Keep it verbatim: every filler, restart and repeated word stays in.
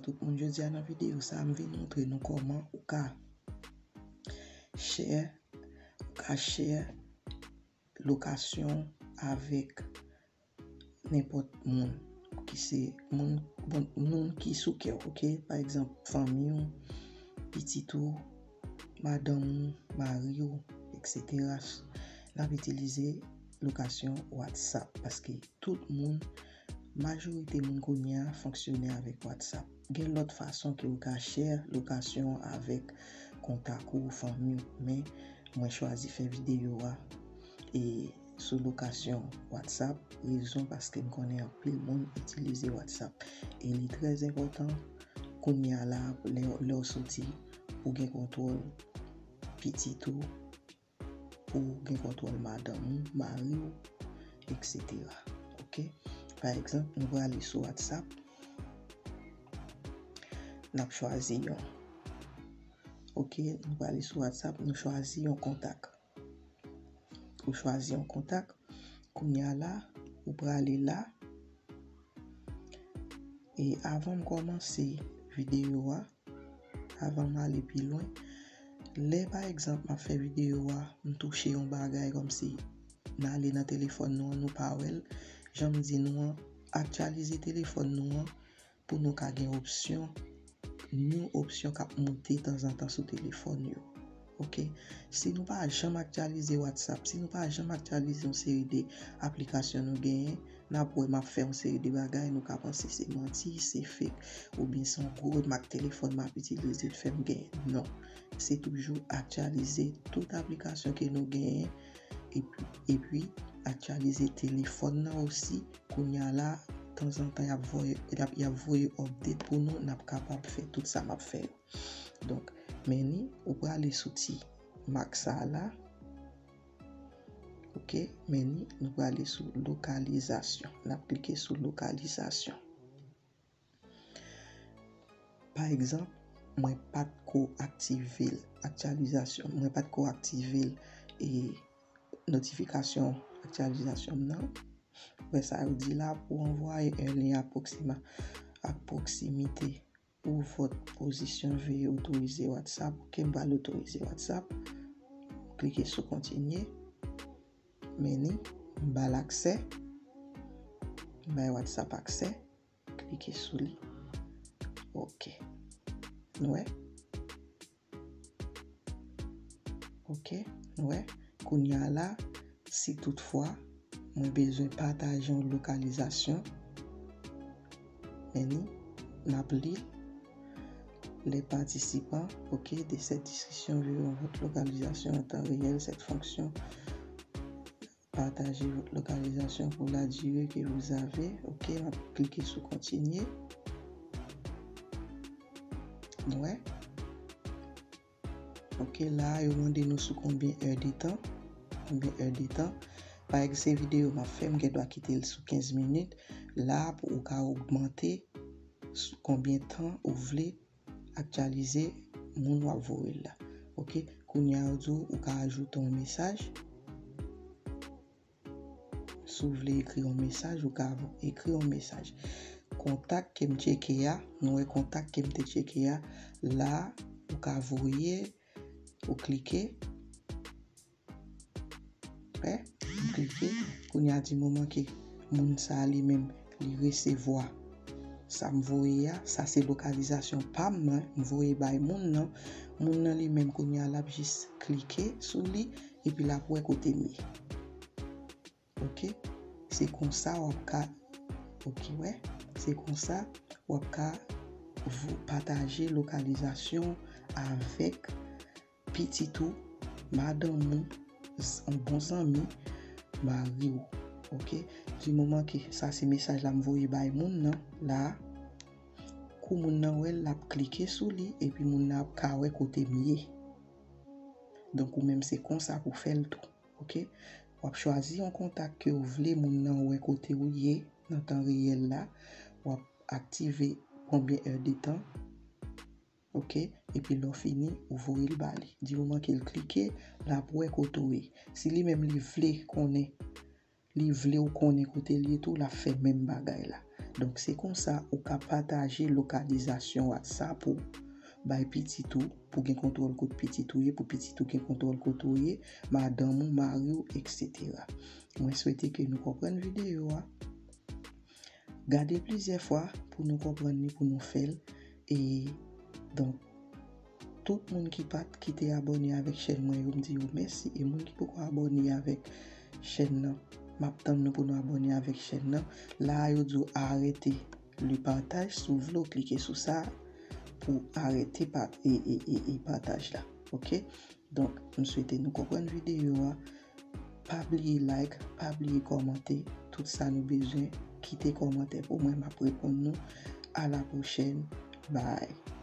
Tout moun, jodi a nan videyo sa a, m vin montre nou kòman ou ka share, ou ka share lokasyon avèk nenpòt moun ki se moun, bon, moun ki sou kè w, ok? Pa egzanp, fanmi w, pitit ou, madanm ou, mari w, etsetera. N ap itilize lokasyon WhatsApp paske tout moun, majorite moun kounye a fonksyone avèk WhatsApp. Gen lòt fason ke ou ka share lokasyon avèk kontak ou, fanmi w, men mwen chwazi fè videyo a e sou lokasyon WhatsApp, rezon paske m konnen anpil moun itilize WhatsApp. E li trè enpòtan kounye a la, lè, lè w soti, pou gen kontwòl pitit ou, pou gen kontwòl madanm ou, mari w, etsetera. Ok? Pa egzanp, nou prale sou WhatsApp, n ap chwazi yon. Ok, nou prale sou WhatsApp, nou chwazi yon kontak. Ou chwazi yon kontak, kounye a la, ou prale la. E avan m kòmanse videyo a, avan m ale pi lwen, lè pa egzanp m ap fè videyo a, m touche yon bagay kòmsi n ale nan telefòn nou an, nou pa wè l, jan m di nou an, aktyalize telefòn nou an pou nou ka gen opsyon, new opsyon k ap moute tanzantan sou telefòn yo. Ok? Si nou pa janm aktyalize WhatsApp, si nou pa janm aktyalize yon seri de aplikasyon nou genyen, n ap wè m ap fè yon seri de bagay, nou ka panse se manti, se fake, oubyen se yon gwo mak telefòn m ap itilize k fè m genyen. Non. Se toujou aktyalize tout aplikasyon ke nou genyen, epi, epi aktyalize telefòn nan osi. Kounye a la, tanzantan, y ap voye, y ap, y ap voye update pou nou, n ap kapab fè tout sa m ap fè yo. Donk, men ni, ou prale sou ti mak sa a la. Ok, men ni, nou prale sou lokalizasyon. N ap klike sou lokalizasyon. Pa egzanp, mwen pa t ko aktive l, aktyalizasyon, mwen pa t ko aktive l, e notifikasyon aktyalizasyon m nan. Wè sa yo di la, pou anvoye un lien à proxima-, à proximité ou votre position, veuillez autoriser WhatsApp. Ok, m pral otorize WhatsApp. Klike sou kontinye. Men ni, m ba l aksè. M bay WhatsApp aksè. Klike sou li. Ok. Nou wè? Ok, nou wè. Kounye a la, si toutfwa mwen bezwen pataje yon lokalizasyon, men ni, n ap li l. Les participants, ok, de cette discussion verront votre localisation en temps réel. Cette fonction, partager votre localisation pour la durée que vous avez. Ok, m ap klike sou kontinye. Nou wè. Ok, la, yo mande nou sou konbyen è de tan. Konbyen è de tan. Pa egzanp, se videyo m ap fè, m gen dwa kite l sou kenz minit. La, pou ou ka ogmante sou konbyen tan ou vle aktyalize moun w ap voye l la. Ok, kounye a yo di w ou ka ajoute yon mesaj. Si w vle ekri yon mesaj, ou ka ekri yon mesaj. Kontak ke m tcheke a, nou wè kontak ke m te tcheke a, la, ou ka voye, ou klike. Wè, m klike. Kounye a di moman ke moun sa a li menm, li resevwa sa m voye a, sa se lokalizasyon pa m nan, m voye bay moun nan. Moun nan li menm kounye a l ap jis klike sou li, epi l ap wè kote m ye. Ok? Se konsa w ap ka, ok, wè. Se konsa w ap ka vo-, pataje lokalizasyon avèk pitit ou, madanm ou, z-, yon bon zanmi, mari w. Ok? Di moman ke sa se mesaj la m voye bay moun nan, la, kou moun nan wè l, l ap klike sou li, epi moun nan ap ka wè kote m ye. Donk, ou menm se konsa pou fè l tou. Ok? W ap chwazi yon kontak ke w vle moun nan wè kote w ye nan tan reyèl la. W ap aktive konbyen è de tan. Ok? Epi lè w fini, ou voye l ba li. Di moman ke l klike, l ap wè kote w ye. Si li menm li vle konnen, li vle w konnen kote l ye tou, l ap fè menm bagay la. Donk, se konsa ou ka pataje lokalizasyon WhatsApp ou bay pitit ou, pou gen kontwòl kot pitit ou ye, pou pitit ou gen kontwòl kot ou ye, madanm ou, mari w, et cetera. Mwen swete ke nou konprann videyo a. Gade plizyè fwa pou nou konprann li, pou nou fè l. E donk, tout moun ki pa t, ki te abòne avèk chèn mwen yo, m di yo mèsi. E moun ki poko abòne avèk chèn nan, m ap tann nou pou nou abòne avèk chèn nan. La a, yo di w arete le partaj. Si w vle w klike sou sa pou arete pa, e, e, e, e pataj la. Oke? Donk, m swete nou konprann videyo a. Pa bliye like, pa bliye kòmante. Tout sa nou bezwen, kite kòmantè pou mwen, m ap reponn nou. A la pwochèn. Bye.